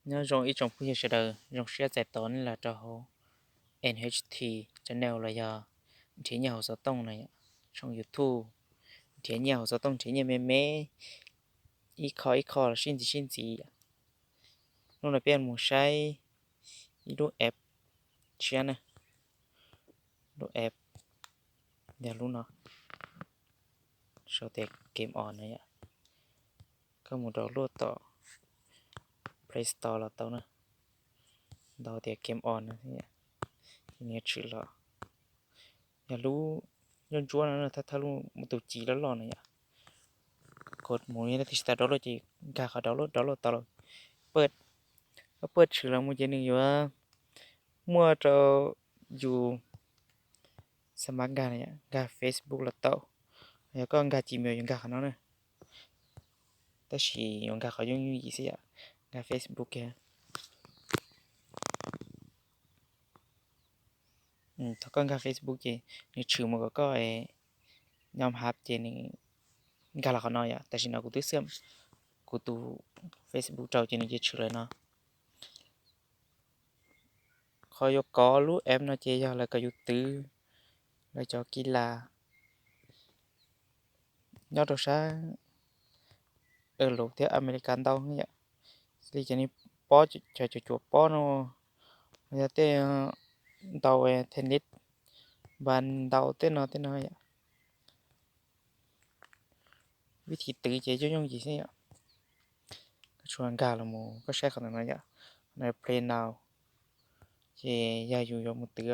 Nyob zoo ib tsoom phooj ywg sawv daws, zoo siab txais tos nej los rau hauv N H T channel los yog nrhiav nyiaj hauv xov tooj no, tshooj YouTube nrhiav nyiaj hauv xov tooj, nrhiav nyiaj me me, ib qho ib qho los sib ntxiv sib ntxiv. Hnub no peb mus saib ib lub app tshiab na, lub app yog lub no, sau tias Game On no yom. Koj mus download tom Play Store los tau na, ntaus tias Game On no, nws tshwm los. Yog lub ntsuab ntsuab no, thawj thawj lub mus tus ci loj loj no yom. Koj mus leej twg tsis tau download ces nkag qhov download, download tau los, koj pab tshwm los mus ces nws yuav muaj rau yus xa mab nkag no, nkag Facebook los tau. Yog koj nkag Gmail yuav nkag qhov no na, tab sis yuav nkag qhov yooj yooj yim xwb yom, nkag Facebook kiag. Thaum koj nkag Facebook ces nws tshwm mus kom koj nyob hab ces nws nkag los qhov no yom. Tam sim no kuv twb xwb, kuv tus Facebook rau ces nws cia tshwm lawm no. Qhov yuav kov lub app no ces yog lawv kom yus twv lawv cov kis las nyob rau sab Europe thiab America ntau yom. Li ces nej pob cov cuam cuam pob no, yog tej ntau tennis, npas ntau tej no tej no yom. Vib thim twv ces yooj yooj yim xwb yom. Koj tsuas nkag los mus koj saib qhov ntawm no yom, qhov no Play Now, ces yog yus yuav mus twv.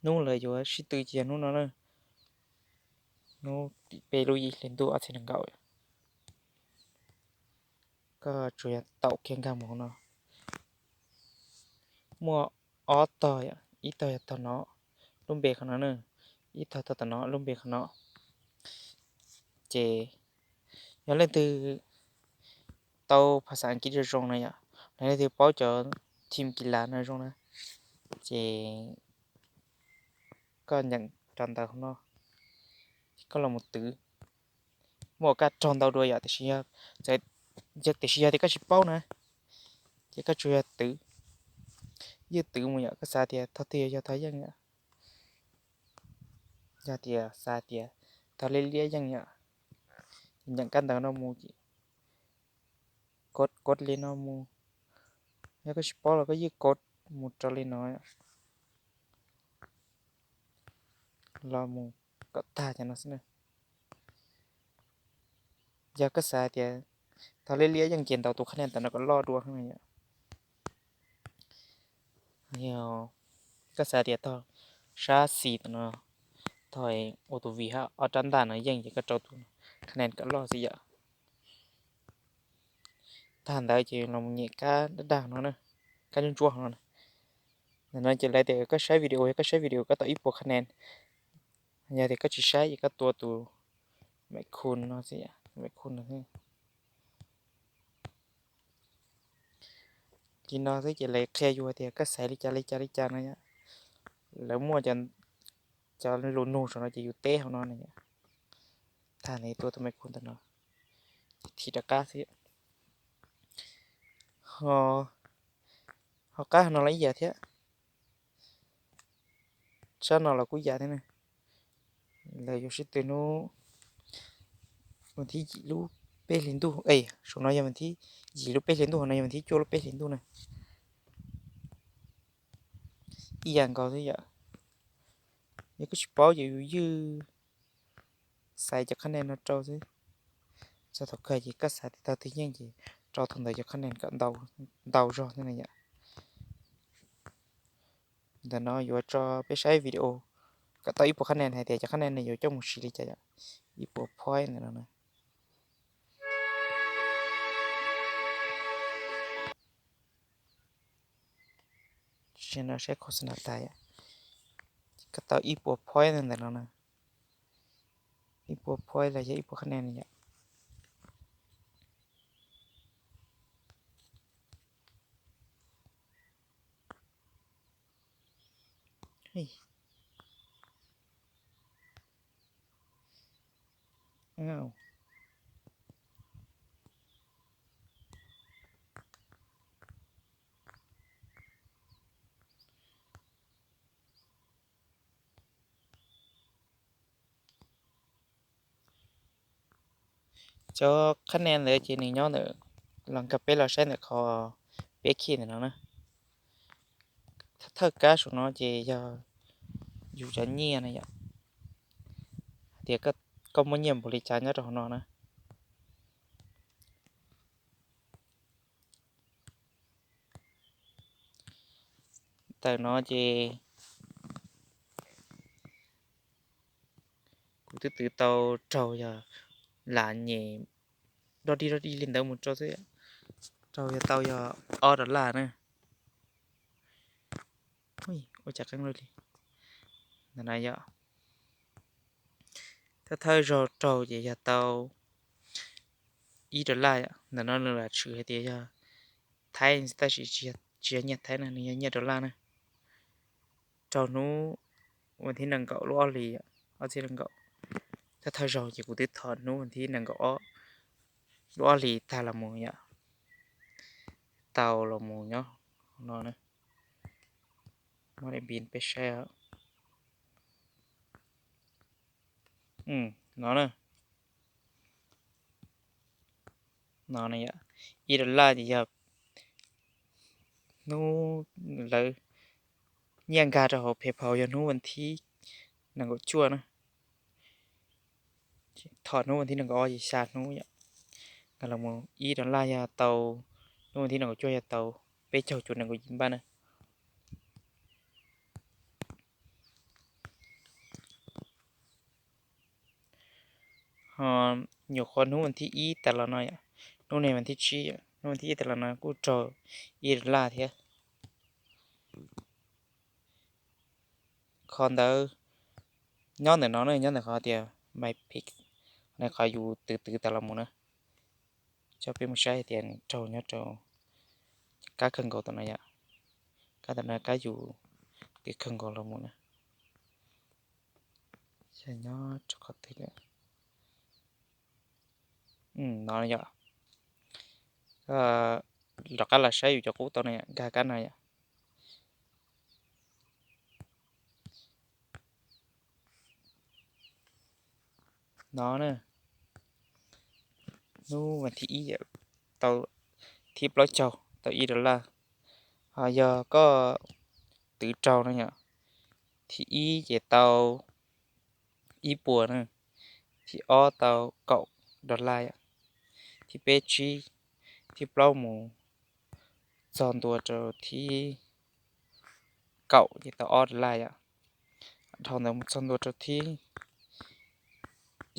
Hnub lawv yuav sib tw ces yog hnub no na, hnub tim peb lub yim hli ntuj ob txhiab nees nkaum. Koj tsuas yog taum kiag nkag mus hauv no. Muaj ob tog, ib tog yog tog no, lub npe qhov no na, ib tog tog tom no, lub npe qhov no. Ces yog leej twg tau phas xas Askiv zoo zoo na yom, los leej twg paub cov team kis las no zoo na, ces koj nyeem rau ntawm hauv no, koj los mus twv. Muaj kaj raug ntau dua yom, tiam sis, tiam sis yog tias koj tsis paub na, ces koj tsuas yog twv, ywj twv mus yom. Koj xav tias tog twg yog tog yeej yom. Yog tias xav tias tog liab liab yeej yom, ces nyeem kab ntawv no mus, kod kod li no mus. Yog koj tsis paub los koj ywj kod mus rau li no los mus kom tag cov no xwb na. Yog koj xav tias tog liab liab yeej ces ntaus tus qhab nen tom no kom loj dua yom. Yog koj xav tias tog sab xis tom no, tog ua tus vim hab ob rab ntaj no yeej ces koj rau tus qhab nen kom loj xwb yom. Tag ntawd ces los mus nyem kab daj daj no na, kab ntsuab ntsuab no na. Ntawm no ces lawv tias koj saib video, yog koj saib video koj tau ib puas qhab nen. Yog tias koj tsis saib ces koj tua tus maiv khu no xwb, maiv khu no xwb. Li no xwb ces lawv qhia yus tias koj xaiv li cas li cas li cas no yom. Lawv muaj cov lus nug saum no ces yus teb hauv no na yom. Tag ntawd tua tus maiv khu ntawm no, thim rov qab xwb. Ho qab no los ib yam thiab. Sab no los kuj yam thiab na. Lawv yuav sib tw hnub vas thib yim lub peb hlis ntuj, saum no yog vas thib yim lub peb hlis ntuj, hauv no yog vas thib cuaj lub peb hlis ntuj na. Ib yam nkaus xwb yom. Yog koj tsis paub ces yus ywj xaiv cov qhab nen no rau xwb. Txog thaum kawg ces koj xav tias tog twg yeej ces rau thaum ntawd cov qhab nen kom ntau zog xwb na yom. Ntawm no yuav tso peb saib video kom tau ib puas qhab nen hais tias cov qhab nen no yuav coj mus siv li cas yom. Ib puas point ntawm no na. Tsis no saib khos nas tas yom. Koj tau ib puas point ntawm no na. Ib puas point los yog ib puas qhab nen yom. Cov qhab nia ntawd ces nws nyob ntawm, los nkag peb los saib ntawm qhov peb khij ntawm no na. Thawj kab saum no ces yog yus cov nyiaj na yom, hais tias koj muaj nyiaj npaum li cas nyob rau hauv no na. Ntawm no ces kuv twb twv tau raug yog lam nyem dog dig dog dig li ntawd mus rau xwb, raug yog tau yog ob dollar na. Ua cas qeeb li ntawm no yom. Thawj thawj zaug raug ces yog tau ib dollar yom. Ntawm no nws lam tshwm hais tias yog Thaib tab sis tsis yog nyiaj Thaib na, nws yog nyiaj dollar na. Raug hnub vas thib nees nkaum lub ob hlis, ob txhiab nees nkaum. Thawj thawj zaug ces kuv twb thom hnub vas thib nees nkaum ob, lub ob hlis tag los mus yom, tau los mus nyob no na. Muab daim npis peb saib no na. No, ib dollar ces yog hnub lawv nyiaj nkag rau hauv PayPal yog hnub vas thib nees nkaum cuaj na. Thom hnub vas thib nees nkaum ob ces xya hnub yom. Nkag los mus ib dollar yog tau, hnub vas thib nees nkaum cuaj yog tau peb caug cuv nees nkaum yim npaj na. Ho nyuam qhuav hnub vas thib ib tas los no yom, hnub no vas thib tsib, hnub vas thib ib tas los no kuj raug ib dollar thiab. Qhov ntawd nyob ntawm no na, nyob ntawm qhov tias My Picks, qhov yus twv twv tas los mus na. Coj peb mus saib hais tias nws raug nyob rau kab kawg nkaus tom no yom. Kab tom no kab yus twv kawg nkaus los mus na. Nyob rau qhov twg lawm? No yom. Rov qab los saib yus cov qub tau no yom, nkag kab no yom. No na, hnub vas thib ib tau thib plaub caug tau ib dollar. Ho yog koj twv raug no yom, thib ib ces tau ib puas na, thib ob tau kaum dollar yom, thib peb tsib, thib plaub mus txog ntua rau thib kaum ces tau ob dollar yom. Dhau ntawd mus txog ntua rau thib,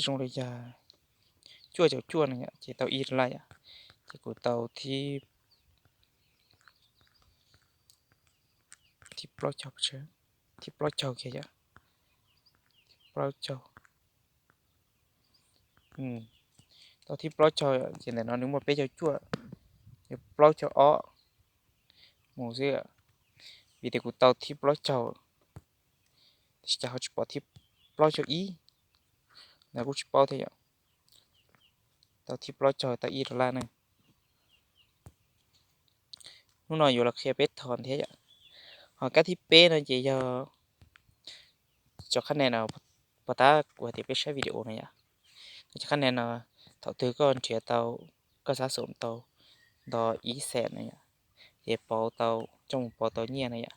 zoo li yog cuaj caum cuaj no yom, ces tau ib dollar yom. Ces kuv tau thib, thib plaub caug, thib plaub caug kiag yom, plaub caug. Tau thib plaub caug ces ntawm no nws muaj peb caug cuaj, plaub caug ob mus xwb. Vim tias kuv tau thib plaub caug, tab sis cas ho tsis pom thib plaub caug ib, ntawd kuj tsis paub thiab yom. Tau thib plaub caug tau ib dollar na. Hnub no yuav los qhia peb thom thiab yom. Ho kab thib peb no ces yog cov qhab nia no, puas tab kuv hais tias peb saib video no yom. Cov qhab nia no, thaum twg koj nrhiav tau, koj xav xum tau nto ib xees no yom, ces pauv tau, coj mus pauv tau nyiaj no yom.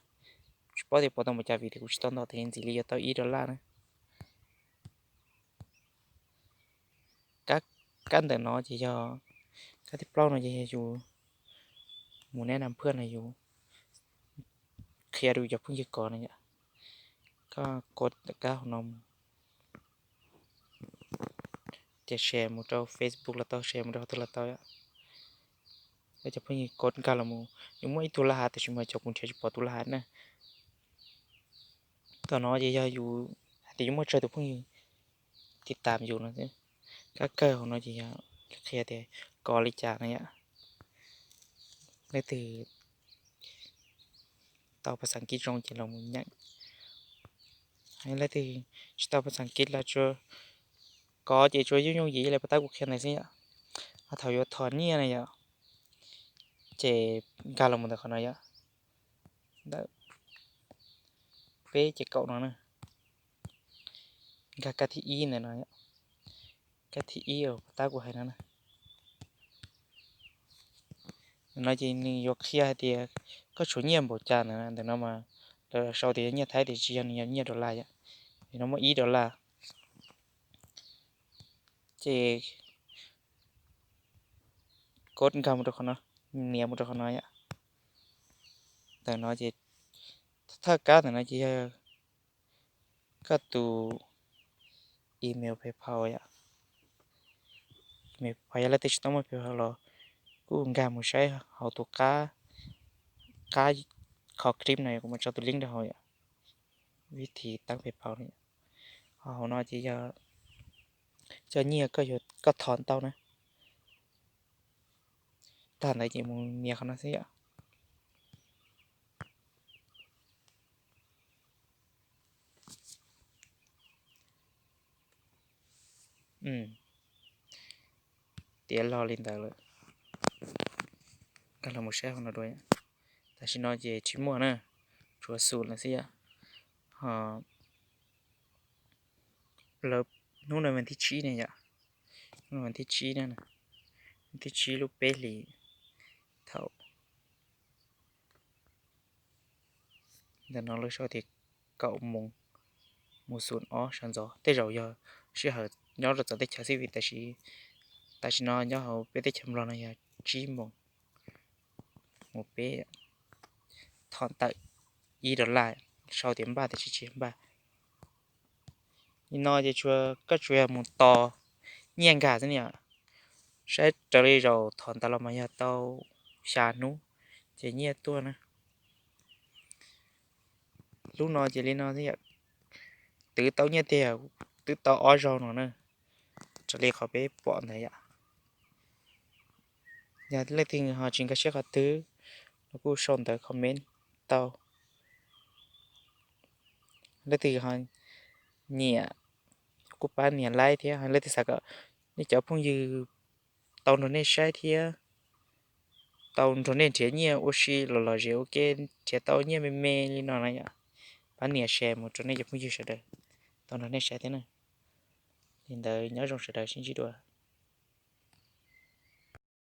Tsis paub tias pauv tau npaum cas vim tias kuv tsis tau nto tes ntxiv li, yuav tau ib dollar na. Kab ntawm no ces yog, kab thib plaub no ces yog yus mus neb nas phaj no yus qhia rau cov phooj ywg kov no yom. Koj kov kab hauv no mus, ces share mus rau Facebook los tau, share mus rau qhov twg los tau yom. Cov phooj ywg kov nkag los mus, nws muaj ib tug laj hav tab sis mas cov kuv nrhiav tsis pom tus laj hav na. Tom no ces yog yus hais tias yuav muaj tsawg tus phooj ywg tiv tam yus no. Kab kawg hauv no ces yog qhia tias kov li cas no yom. Leej twg tau phas xas kiv zoo ces los mus nyeem, leej twg tsis tau phas xas kiv los tsuas kov ces tsuas yooj yooj yim li puas tab kuv qhia ntawd xwb yom. Ho thaum yuav thom nyiaj na yom, ces nkag los mus ntawm qhov no yom, ntawm peb ces kaum no na. Nkag kab thib ib ntawm no, kab thib ib uas puas tab kuv hais no na. No ces nws yuav qhia hais tias koj tshuav nyiaj npaum cas ntawm no mas, lawv sau tias yog nyiaj Thaib tiam sis yog nws yog nyiaj dollar yom. Nim no muaj ib dollar. Ces kod nkag mus rau qhov no, nias mus rau qhov no yom. Ntawm no ces thawj kab ntawm no ces yog koj tus email PayPal yom. Email PayPal, yog leej twg tsis tau muaj PayPal los kuj nkag mus saib hauv tus qab, qab qhov clip no kuv mam tso tus link rau hauv yom. Vib thib tab PayPal no yom. Ho hauv no ces yog cov nyiaj koj yuav, koj thov tau na. Tag ntawd ces mus nias qhov no xwb yom. Tiav log li ntawd lawm. Nkag los mus saib hauv no dua. Tam sim no ces tsis muaj na, tshuav xum lawm xwb yom. Ho lawv, hnub no vas thib tsib ne yom, hnub no vas thib tsib na, vas thib tsib lub peb hlis. Thaum ntawm no lawv sau tias kaum moos mus xum ob sawv ntxov, tej zaum yog sij hawm nyob rau txawv teb chaws xwb vim tam sim, tam sim no nyob hauv peb teb chaws Nplog no yog tsib moos mus peb, thom ntawm ib dollar, sau tias npaj tiam sis tsis npaj. Nim no ces tsuas, koj tsuas yog mus tos nyiaj nkag xwb na yom. Saib raws li zaum thom ntawd los mas yog tau xya hnub ces nyiaj tuaj na. Lub no ces li no, twb tau nyiaj tiag, twb tau ob zaug no na, raws li qhov peb pom ntawd yom. Yog leej twg ho tsis nkag siab qhov twg los kuj sau ntawv comment tau. Leej twg ho nyiam kuj pab nias like thiab, leej twg xav kom nej cov phooj ywg tau nrog nej saib thiab tau nrog nej nrhiav nyiaj ua si los lom zem ua ke, nrhiav tau nyiaj me me li no na yom, pab nias share mus rau nej cov phooj ywg sawv daws tau nrog nej saib thiab na. Li ntawd nyob zoo sawv daws, sib ntsib dua.